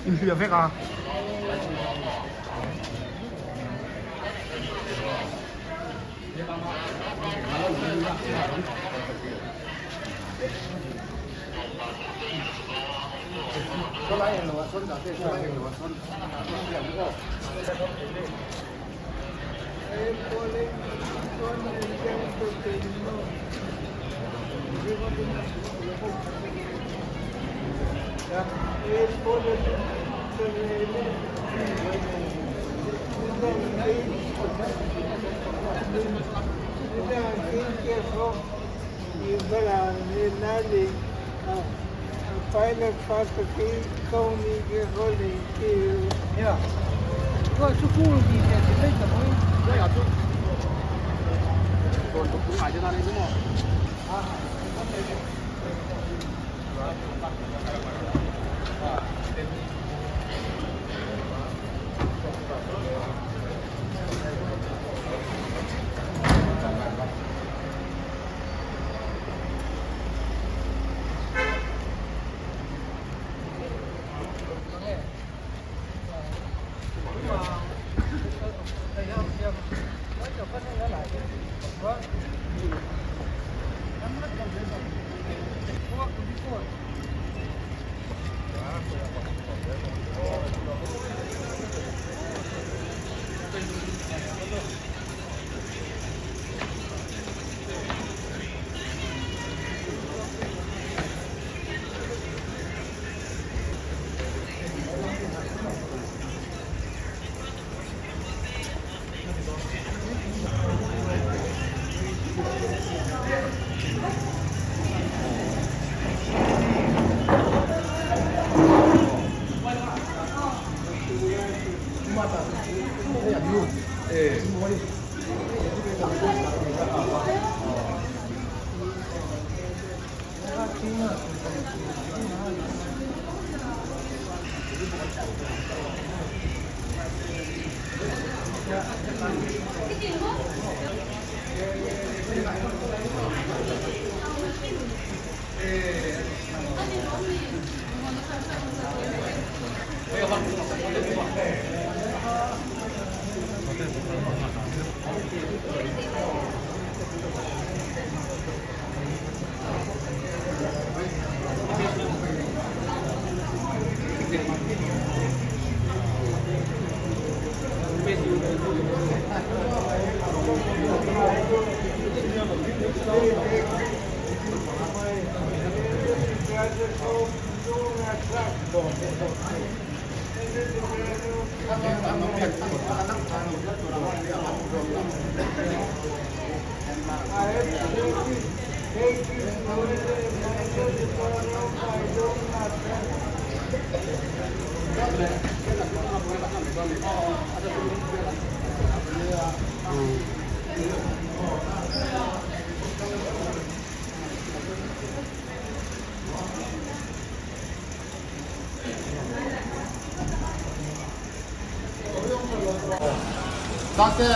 Inhliah vek a. Sangte,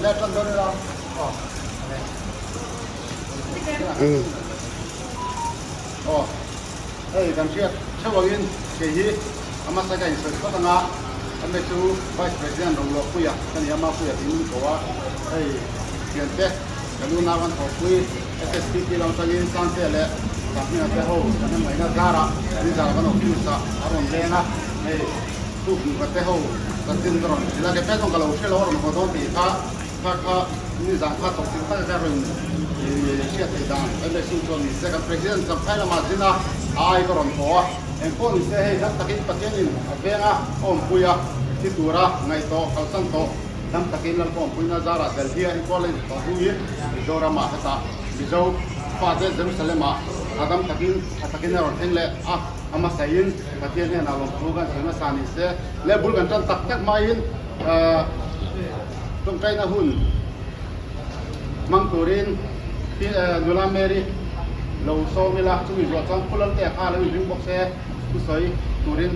le tan dawn ila. Aw, hei kan hriat theuh angin kei hi a hmasa ka insawi phawt anga hemi chu Vice President Roluahpuia ka ni a, Mapuia tiin min ko a, hei thiante kan unau kan thawhpui SSPP lam atangin Sangte leh Sanghminga te ho kan en ngaihna zarah nizan kan office ah a rawn leng a, hei tuknuka te ho chanchin ka rawn hrilh a, ke pek zawng ka lo hre lo a rawn haw dawn tih kha kha kha nizan kha chawp thil tak a rawn hriat theih dan MSU chuan ni se kan President Champhai lamah zin a ai ka rawn haw a, engpawh ni se hei dam takin Pathianin a veng a, a awmpui a, thi tura ngaih tawh kalsan tawh dam takin Lalpawmpuina zarah Delhi a enkawl a inhmu tawh hnuin Mizoramah hetah Mizo fate Jerusalem-ah. Hahdam takin tha takin a rawn thleng leh a, a hmasain Pathian hnenah lawmthu kan sawi hmasa ni se le bul kan tan tak tak hmain tawngtaina hun hmang turin nula Mary lo sawm ila chumi zuah chuan Pu Laltea kha lo inring bawk se thusawi turin.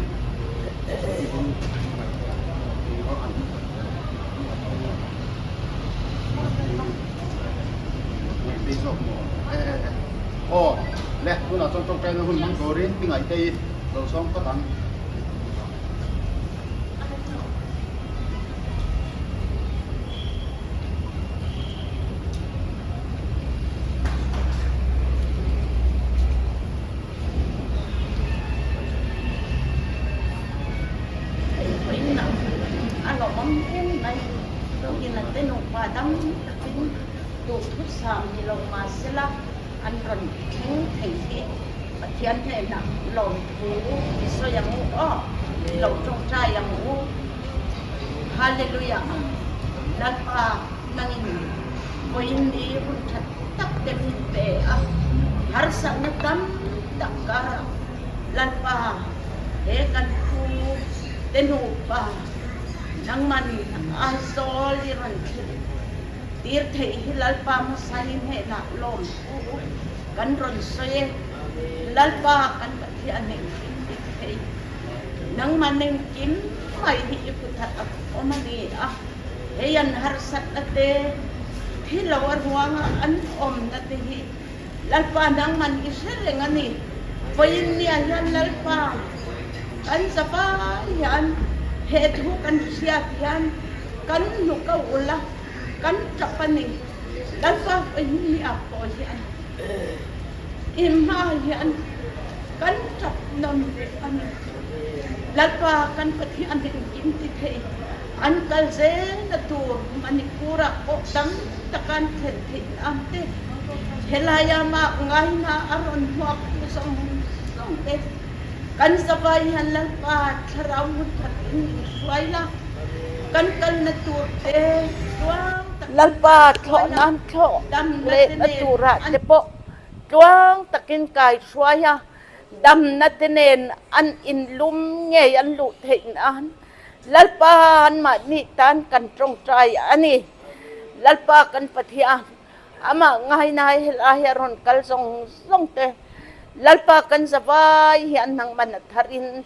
Aw le tunah chuan tawngtaina hun hmang turin pi Ngaitei lo sawm phawt ang. A lawmawm em mai tukin an te nupa dam takin duhthusam ni lo mahsela an rawn thleng thei hi Pathian hnenah lawmthu i sawi ang u aw, i lo tawngtai ang u. Hallelujah! Lalpa nangin vawiin ni hun tha tak te min pe a, harsatna tam tak karah Lalpa he kan pu te nupa nangman Aizawl i rawn thlen tir theih hi Lalpa hmasain hnenah lawmthu kan rawn sawi e. Lalpa kan Pathian engkim i thei. Nangman engkim mai hi i kutah a awm a ni a, hei an harsatna te, thi lo a ruanga an awmna te hi Lalpa nangman i hre reng a ni. Vawiin nia hian Lalpa kan zavai hian he thu kan hriat hian kan hnuk a ulh a, kan tap a ni. Lalpa vawiin nia pawh hian i hma hian kan tap nawn leh a ni. Lalpa kan Pathian engkim ti thei an kal zelna tur Manipur-ah pawh tam taka an thlen theih nan te, helaia mah ngaina a rawn hmuaktu zawng zawng te kan zavai hian Lalpa thlarau hmun khatin min hruai la, kan kalna tur te tluang takin Lalpa thlawh nan thlawh lehna turah te pawh tluang takin kai hruai a, damna te nen an inlum ngei an luh theih nan Lalpa anmahni tan kan tawngtai a ni. Lalpa kan Pathian, amah ngainai helai a rawn kal zawng zawng te, Lalpa kan zavai hian nangman a tharin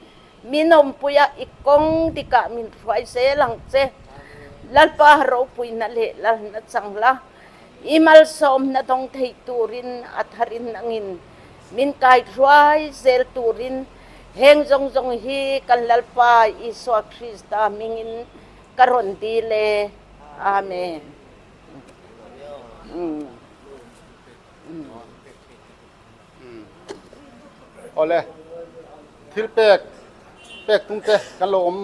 min awmpui a, i kawng dikah min hruai zel ang che. Lalpa ropuina leh lalna chang la, i malsawmna dawng thei turin a tharin angin Min kaihruai zel turin heng zawng zawng hi kan Lalpa Isua Krista hmingin ka rawn dil e. Amen. Awle, thil pek pek tum te kan lo awm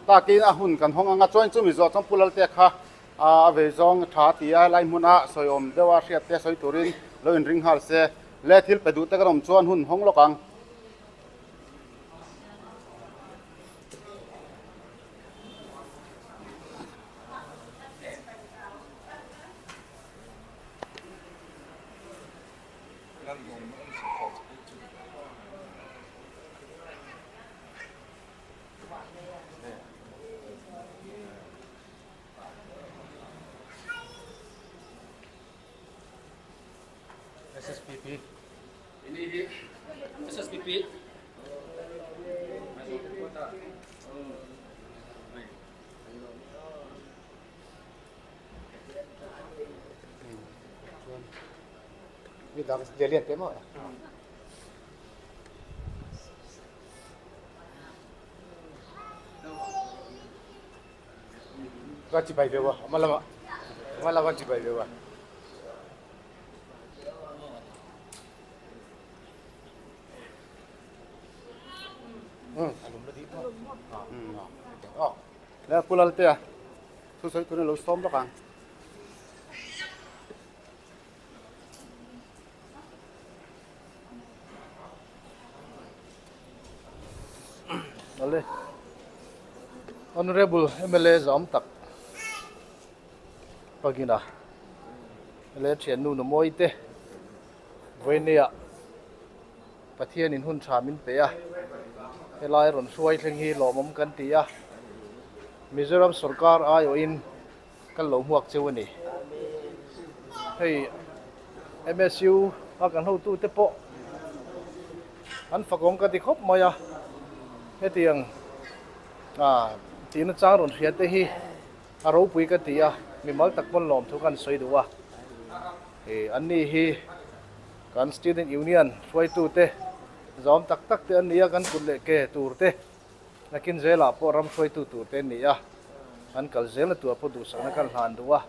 takin a hun kan hawng anga chuan chumi zawh chuan Pu Lalte kha A vei zawng tha ti a, lai hmuna sawiawm deuha hriat te sawi turin lo inring nghal se. Le thil pe duh te kan awm chuan hun hawng lawk ang. SSPP. Ini hi SSPP. Mi dang lian te maw? Ka chibai ve wa, ama lama, ama lama chibai ve wa. Le pulal te a, thu sawi turin lo sawm lawk ang. Ale Honorable mla zam tak pagina le thiannu nu mawi te vawinia. Pathianin hun tha min pe a, helai rawn hruai thleng hi lawmawm kan ti a, Mizoram sorkar aiawhin kan lo hmuak cheu a ni. Hei MSU a kan hotute pawh an fakawm ka ti khawp mai a, hetiang tihna chang rawn hria te hi a ropui ka ti a, mimal tak pawn lawmthu kan sawi duh a, anni hi Kan Student Union hruaitute zawm tak tak te an ni a, kan kut leh ke tur te, nakin zelah pawh ram hruaitu tur te an ni a, an kal zelna tur pawh duhsakna kan hlan duh a.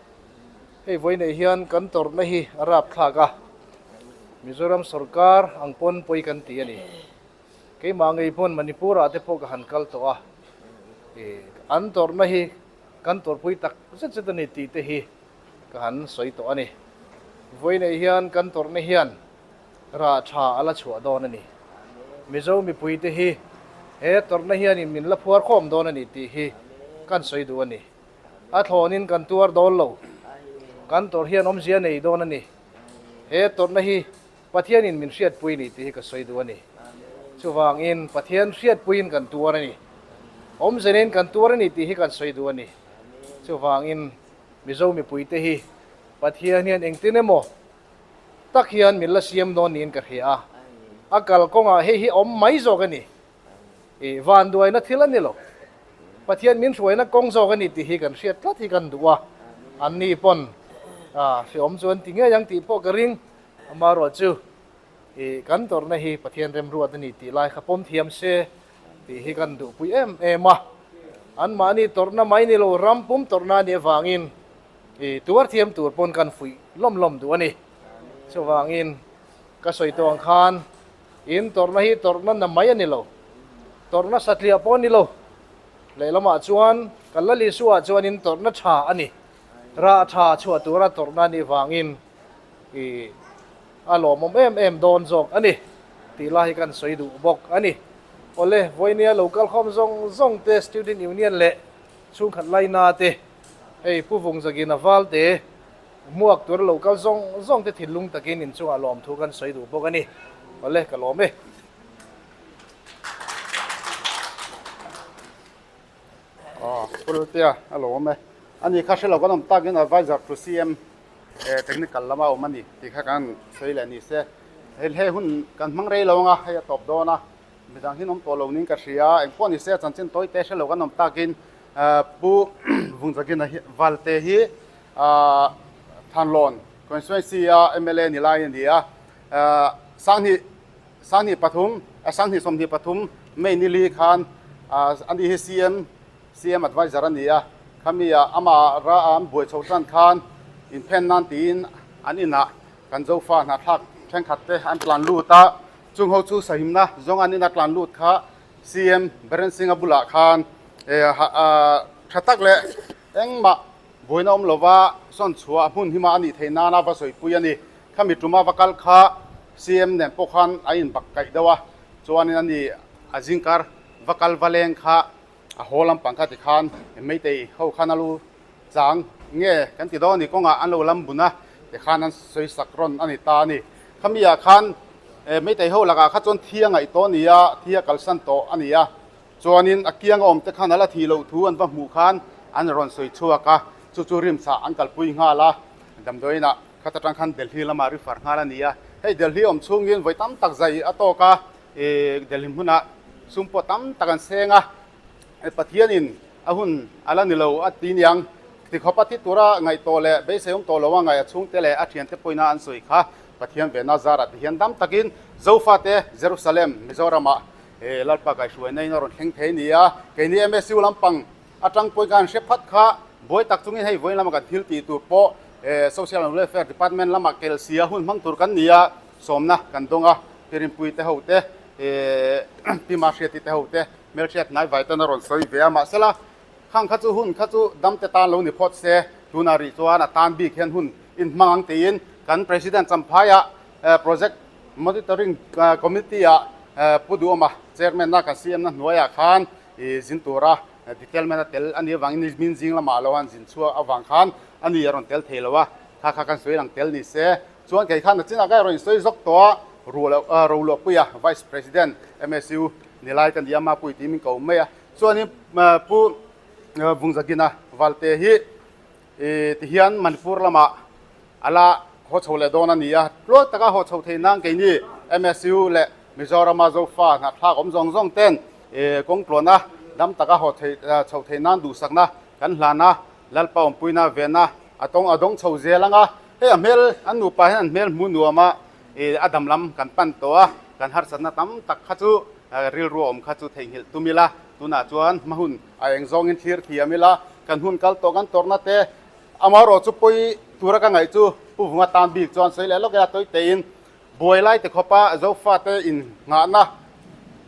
Hei vawi nei hian kan tawrhna hi a rapthlak a, Mizoram sorkar ang pawn pawi kan ti a ni. Keimah ngei pawn Manipur ah te pawh ka han kal tawh a, an tawrhna hi kan tawrhpui tak zet zet a ni tih te hi Ka han sawi tawh a ni. Vawiinei hian kan tawrhna hian rah tha a la chhuah dawn a ni. Mizo mipuite hi he tawrhna hianin min la phuar khawm dawn a ni tih hi kan sawi duh a ni. A thlawnin kan tuar dawn lo. Kan tawrh hian awmzia nei dawn a ni. He tawrhna hi Pathianin min hriatpui ni tih hi ka sawi duh a ni. Chuvangin Pathian hriatpuiin kan tuar a ni. Awmze neiin kan tuar a ni tih hi kan sawi duh a ni. Chuvangin Mizo mipuite hi Pathian hian engtin emaw tak hian min la siam dawn niin ka hria a, a kalkawngah hei hi awm mai zawk a ni. I vanduaina thil a ni lo. Pathian min hruaina kawng zawk a ni tih hi kan hriat tlat hi kan duh a, anni pawn hreawm chu an ti ngei ang tih pawh ka ring. Amaherawhchu i kan tawrhna hi Pathian remruat a ni tih lai kha pawm thiam se tih hi kan duhpui em em a. Anmahni tawrhna mai ni lo ram pum tawrhna a nih avangin i tuar thiam tur pawn kan fuih lawm lawm duh a ni. Chuvangin ka sawi tawh ang khan in tawrhna hi tawrhna na mai a ni lo, tawrhna satliah pawh a ni lo. Lehlamah chuan kan la Lisua chuan in tawrhna tha a ni, rah tha chhuah tura tawrhna a nih vangin i a lawmawm em em dawn zawk a ni tih lai hi kan sawi duh bawk a ni. Awle, vawinia lo kal khawm zawng zawng te Student Union leh chhungkhat laina te, hei Pu Vungzagin a val te, hmuak tura lo kal zawng zawng te thinlung takin inchungah lawmthu kan sawi duh bawk a ni. Awle, ka lawm e. Aw, Pu Laltea a lawm e. Ani kha hrelo kan awm takin advisor to CM technical lama awm a ni tih kha kan sawi leh ni se. Hei hun kan hmang rei lo anga hei a tawp dawn a, midang hi an awm tawh lo niin ka hria. Engpawh ni se a chanchin tawi te hrelo kan awm takin Pu Vungzagina hi Valte hi Thanlawn constituency a mla ni lai a ni a, Sanghnih Sanghnih pathum, Sanghnih 23 May nili khan ani hi CM, CM advisor a ni a, khami ah amah ra an buai chho tan khan inphen nan tiin an inah kan Zofa hnahthlak thenkhat te an tlan lut a, chung ho chu sahimna zawng an ina tlan lut kha CM Biren Singh-a bulah khan tha tak leh engmah buaina awm lova sawn chhuah hmun hima a nih theih nana va sawipui a ni. Khami tuma va kal kha CM nen pawh khan a inbak kaih deuh a, chuanin ani a zingkar va kal va leng kha a haw lampang kha tikhan Meitei ho khan a lu chang nge kan ti dawn a ni kawngah an lo lam bun a tikhan an sawi sak rawn a ni ta a ni. Khami ah khan Meitei ho lakah kha chuan thi a ngaih tawh a ni a, thi a kalsan tawh a ni a, chuanin a kianga awm te khan a la thih loh thu an va hmuh khan an rawn sawi chhuak a, chu chu rimchah an kalpui nghal a, damdawiin ah Khat atang khan Delhi lamah refer nghal a ni a, hei Delhi awm chhungin vawi tam tak zai a tawk a, ih Delhi hmunah sum pawh tam tak an seng a, Pathianin a hun a la ni lo a ti niang, tikhawp a thi tura ngaih tawh leh beisei awm tawh lo a ngaih a chhungte leh a thiante pawina an sawi kha Pathian vena zarah ti hian dam takin Zofate Jerusalem Mizoramah Lalpa kaihhruaina in a rawn thleng thei a ni a, keini MSU lampang Atang pawhin khan hre phat kha buai tak chungin hei vawiin lama kan thil tih tur pawh Social and Welfare Department lama kel sia hun hmang tur kan ni a, sawmna kan dawng a, Pi Rinpui te ho te, Pi Mahriati te ho te hmelhriat hnai vai tan a rawn sawi ve a, mahsela khang kha chu hun kha chu dam te tan lo ni phawt se, tunah rih chuan a tan bik hian hun inhmang ang tiin kan President Champhaiah Project Monitoring Committee ah Pu Duhawma Chairman a kan CM na hnuaiah khan I zin tura detailment a tel a nih avangin min zing lamah lo han zin chhuak avang khan a ni a rawn tel thei lo a, kha kha kan sawi lang tel ni se. Chuan kei khan a chinah ka rawn insawi zawk tawh a, Roluahpuia Vice President MSU nilai ka ni a, Mapui tih min ko mai a. Chuanin Pu Vungzagina Valte hi tihian Manipur lamah a la haw chho leh dawn a ni a, tluang taka haw chho thei nan keini MSU leh Mizorama Zofa hnahthlak awm zawng zawng ten kawng tluana dam taka haw chho thei nan duhsakna kan hlan a, Lalpa awmpuina vena a tawng a dawng chho zel ang a, hei a hmel an nupa hian an hmel hmu nuam a, a dam lam kan pan tawh a, kan harsatna tam tak kha chu rilru a awm kha chu theihnghilh tum ila, tunah chuan hma hun a eng zawngin thlir thiam ila, kan hun kal tawh kan tawrhna te amaherawh chu pawi tura ka ngaih chu Pu Vunga tan bik chuan sawi leh lawk ila tawi tein Buai lai te khawpa Zofate innghahna,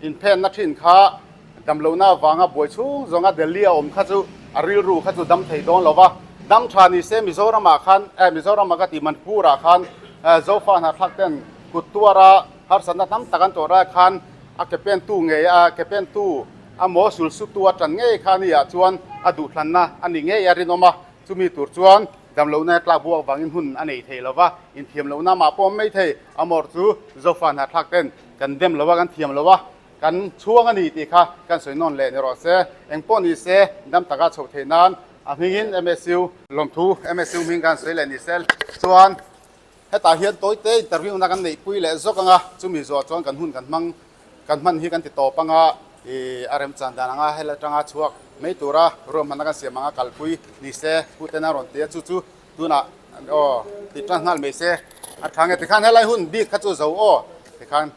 inphenna thin kha damlohna avanga buai chhung zawnga Delhi a awm kha chu a rilru kha chu dam thei dawn lo va. Dam tha ni se Mizoramah khan, eh Mizoramah ka ti Manipurah khan Zofa hnahthlak ten kut tuara harsatna tam tak an tawh lai khan a ke pentu ngei a ke pentu a maw sulsutu a tan ngei kha ni ah chuan a duhthlanna a ni ngei a rinawm a. Chumi tur chuan Damlohna tlak buak vangin hun a nei thei lo va, inthiam lohna mah pawh mai thei. Amawr chu Zofa hnahthlak ten kan dem lo a, kan thiam lo a, kan chhuang a ni tih kha kan sawi nawn leh ni rawh se. Eng pawh ni se, dam taka chhoh theih nan a hmingin MSU lawmthu MSU hming kan sawi leh ni se chuan hetah hian tawite interview na kan neihpui leh zawk ang a, chumi zawh chuan kan hun kan hmang Kan hman hi kan ti tawp anga i a remchan dan anga hel atanga chhuak mai tura ruahmanna kan siam anga kalpui ni se pu ten a rawn ti a, chu chu tunah aw ti tan nghal mai se a tha nge tikhan helai hun bik kha chu zo aw tikhan